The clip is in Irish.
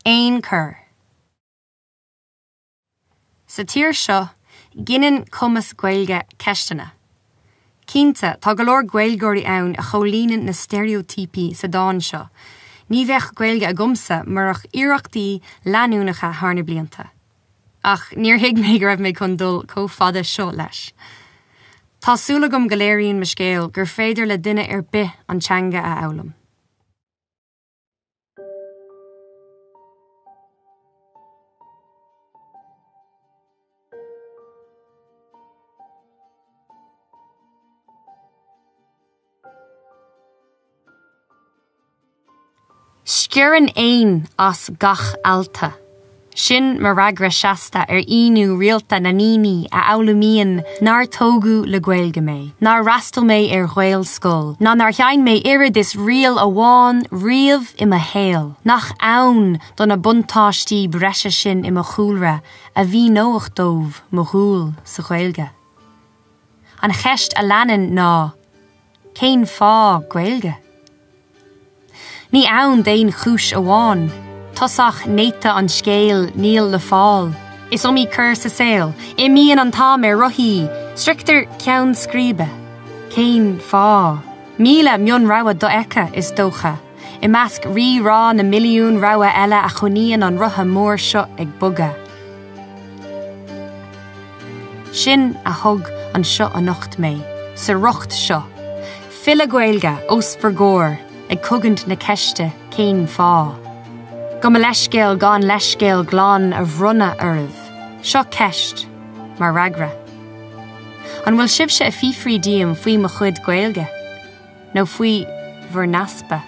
Aon chor. Sa tír seo, gineann cumas Gaeilge ceisteanna. Cinnte, tá go leor Gaeilgeoirí ann a chomhlíonann na steiréitíopaí sa dán seo. Ní bheadh Gaeilge agamsa murach iarrachtaí leanúnacha thar na blianta. Ach níor thuig mé go raibh mé chun dul chomh fada seo leis. Tá súil agam go léiríonn mo scéal gur féidir le duine ar bith an teanga a fhoghlaim. Sciorrann éan as gach ealta. Sin mo fhreagra seasta ar ionadh rialta na ndaoine a fhoghlaimíonn nár tógadh le Gaeilge mé, nár fhreastail mé ar Ghaelscoil, ná nár sheinn mé oiread is ríl amháin riamh i mo shaol. Nach ann do na buntáistí breise sin i mo chúlra a mhíneodh dóibh mo dhúil sa Ghaeilge? An cheist a leanann ná, cén fáth Gaeilge? Ní ann d'aon chúis amháin. Tosach néata an scéil níl le fáil. Is iomaí cor sa saol. Imíonn an t-am ar rothaí. Sroichtear ceann scríbe. Cén fáth? 1000 mionrogha dofheicthe, is dócha, i measc rí-rá na milliún rogha eile a choinníonn an rotha mór seo ag bogadh. Sin a thug anseo anocht mé, sa riocht seo. File Gaeilge os bhur gcomhair ag cogaint na ceiste cén fáth? Gabh mo leithscéal gan leithscéal glan a bhronnadh oraibh. Seo ceist mar fhreagra. An bhfuil sibhse ag fiafraí díom faoi mo chuid Gaeilge? Nó faoi bhur n-easpa?